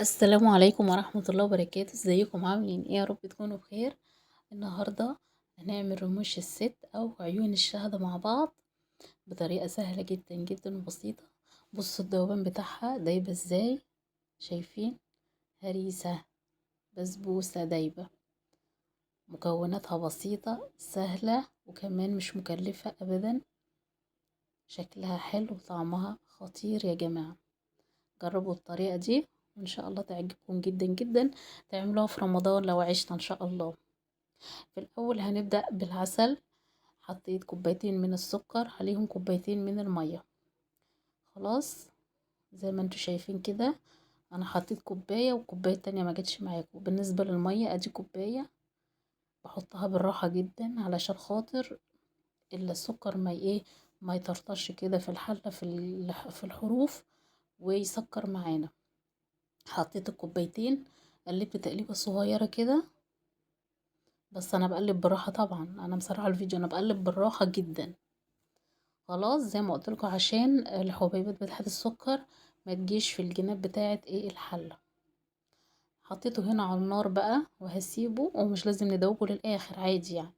السلام عليكم ورحمة الله وبركاته. ازيكم عاملين ايه؟ يا رب تكونوا بخير. النهاردة هنعمل رموش الست او عيون الشهد مع بعض بطريقة سهلة جدا جدا وبسيطة. بصوا الذوبان بتاعها دايبة ازاي، شايفين؟ هريسة بسبوسة دايبة، مكوناتها بسيطة سهلة وكمان مش مكلفة ابدا، شكلها حلو وطعمها خطير يا جماعة. جربوا الطريقة دي وان شاء الله تعجبكم جدا جدا، تعملوها في رمضان لو عشنا ان شاء الله. في الاول هنبدأ بالعسل. حطيت كوبايتين من السكر عليهم كوبايتين من المية، خلاص زي ما انتوا شايفين كده. انا حطيت كوباية وكوباية تانية ما جاتش معاكم. بالنسبة للمية ادي كوباية بحطها بالراحة جدا علشان خاطر السكر ما يطرطش كده في الحلة في الحروف ويسكر معانا. حطيت الكوبايتين، قلبت تقليبه صغيرة كده، بس انا بقلب بالراحة طبعا، انا مسرعة الفيديو، انا بقلب بالراحة جدا. خلاص زي ما قلت لكم عشان الحبيبات بتاعه السكر ما تجيش في الجناب بتاعه الحلة. حطيته هنا على النار بقى وهسيبه، ومش لازم ندوبه للاخر عادي يعني،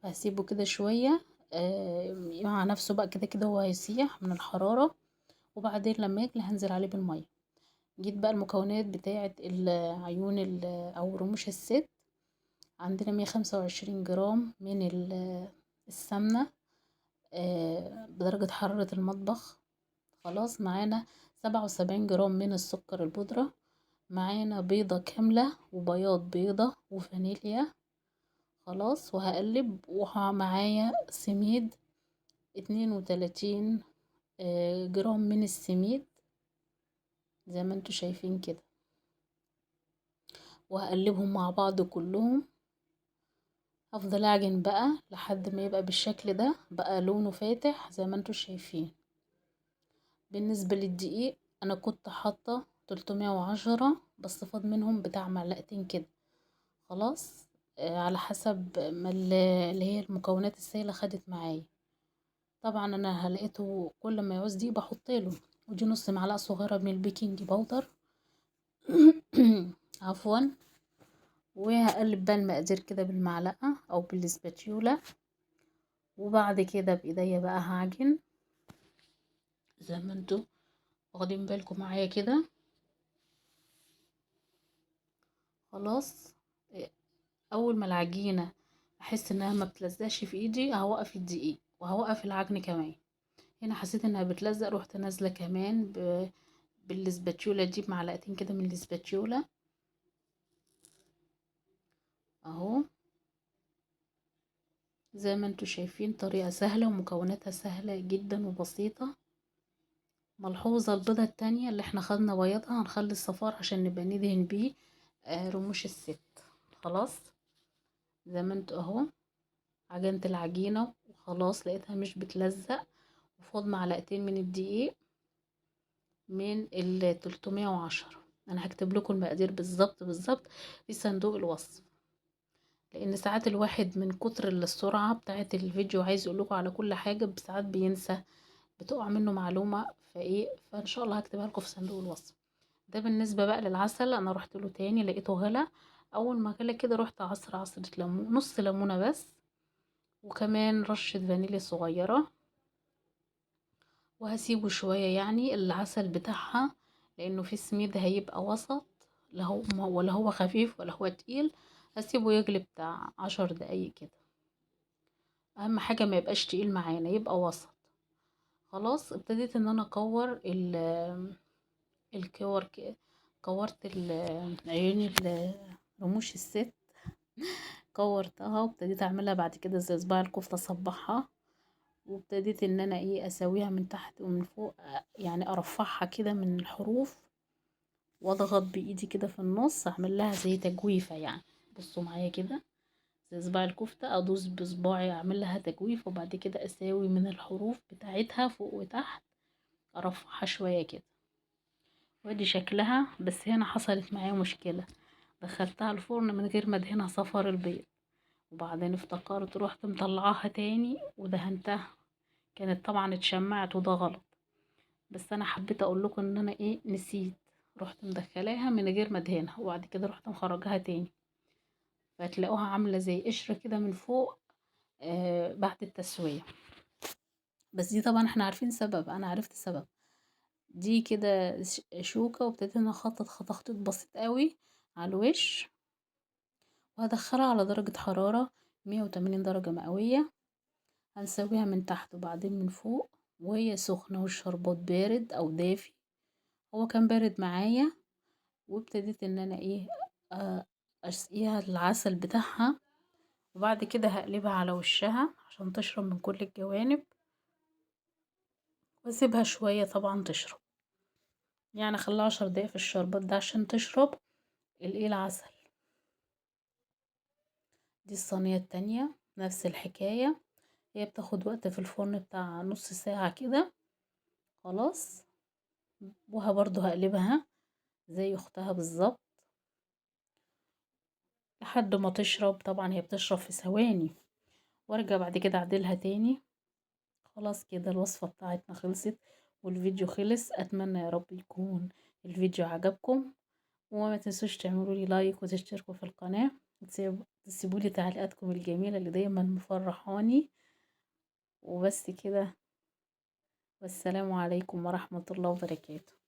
هسيبه كده شوية مع نفسه بقى، كده كده هو هيسيح من الحرارة، وبعدين لما يغلي هنزل عليه بالمية. جيت بقى المكونات بتاعه العيون او رموش الست. عندنا 125 جرام من السمنة بدرجة حرارة المطبخ. خلاص معانا 77 جرام من السكر البودرة، معانا بيضة كاملة وبياض بيضة وفانيليا. خلاص وهقلب، ومعايا سميد 32 جرام من السميد زي ما انتوا شايفين كده، وهقلبهم مع بعض كلهم. هفضل اعجن بقى لحد ما يبقى بالشكل ده، بقى لونه فاتح زي ما انتوا شايفين. بالنسبة للدقيق انا كنت حاطة 310 بس فاض منهم بتاع معلقتين كده. خلاص على حسب ما اللي هي المكونات السائلة خدت معايا. طبعا انا هلقيته كل ما يعوز دي بحطله، ودي نص معلقة صغيرة من ال baking powder عفوا. وهقلب بقى المقادير كده بالمعلقة او بال spatula، وبعد كده بايديا بقى هعجن زي ما انتوا واخدين بالكم معايا كده. خلاص اول ما العجينة احس انها ما بتلزقش في ايدي هوقف الدقيق وهوقف العجن كمان. هنا حسيت انها بتلزق روحت نازله كمان بالسباتيولا دي، بمعلقتين كده من السباتيولا اهو. زي ما انتوا شايفين طريقة سهلة ومكوناتها سهلة جدا وبسيطة. ملحوظة البيضة التانية اللي احنا خدنا بياضها هنخلي الصفار عشان نبقى ندهن بيه رموش الست. خلاص زي ما انتوا اهو عجنت العجينة وخلاص لقيتها مش بتلزق، وفاض معلقتين من الدقيق من ال 310. انا هكتب لكم المقادير بالظبط بالظبط في صندوق الوصف، لان ساعات الواحد من كتر السرعة بتاعه الفيديو عايز يقول لكم على كل حاجة ساعات بينسى، بتقع منه معلومة، فان شاء الله هكتبها لكم في صندوق الوصف. ده بالنسبة بقى للعسل، انا رحت له تاني لقيته غلى. اول ما غلى كده رحت عصره ليمون، نص ليمونه بس، وكمان رشه فانيليا صغيرة، وهسيبه شوية يعني العسل بتاعها، لانه في سميد هيبقى وسط، لا هو ولا هو خفيف ولا هو تقيل. هسيبه يغلي بتاع 10 دقايق كده، اهم حاجة ما يبقاش تقيل معانا، يبقى وسط. خلاص ابتديت ان انا اكور الكور، كورت عيون رموش الست كورتها، وابتديت اعملها بعد كده زي صباع الكفتة اصبعها، وابتديت ان انا اسويها من تحت ومن فوق، يعني ارفعها كده من الحروف واضغط بايدي كده في النص، اعمل لها زي تجويفه يعني. بصوا معايا كده زي صباع الكفتة، ادوس بصباعي اعمل لها تجويف، وبعد كده اساوي من الحروف بتاعتها فوق وتحت، ارفعها شوية كده، وادي شكلها. بس هنا حصلت معايا مشكلة، دخلتها الفرن من غير ما ادهنها صفار البيض، وبعدين افتكرت روحت مطلعاها تاني ودهنتها، كانت طبعا اتشمعت وده غلط، بس انا حبيت اقول لكم ان انا نسيت. رحت مدخلاها من غير ما ادهنها، وبعد كده رحت مخرجاها تاني، فتلاقوها عاملة زي قشرة كده من فوق بعد التسوية. بس دي طبعا احنا عارفين سبب، انا عرفت السبب. دي كده شوكة، وابتديت ان انا اخطط تخطيط بسيط قوي على الوش، وهدخلها على درجة حرارة 180 درجة مئوية. هنسويها من تحت وبعدين من فوق، وهي سخنة والشربات بارد او دافي، هو كان بارد معايا. وابتديت ان انا اسقيها العسل بتاعها، وبعد كده هقلبها على وشها عشان تشرب من كل الجوانب، واسيبها شوية طبعا تشرب، يعني اخليها 10 دقايق في الشربات ده عشان تشرب العسل. دي الصينية التانية نفس الحكاية، هي بتاخد وقت في الفرن بتاع نص ساعة كده خلاص. وها برضو هقلبها زي اختها بالظبط لحد ما تشرب، طبعا هي بتشرب في ثواني. وارجع بعد كده اعدلها تاني. خلاص كده الوصفة بتاعتنا خلصت والفيديو خلص. اتمنى يا رب يكون الفيديو عجبكم، وما تنسوش تعملوا لي لايك وتشتركوا في القناة، وتسيبوا لي تعليقاتكم الجميلة اللي دايما مفرحاني. وبس كده، والسلام عليكم ورحمة الله وبركاته.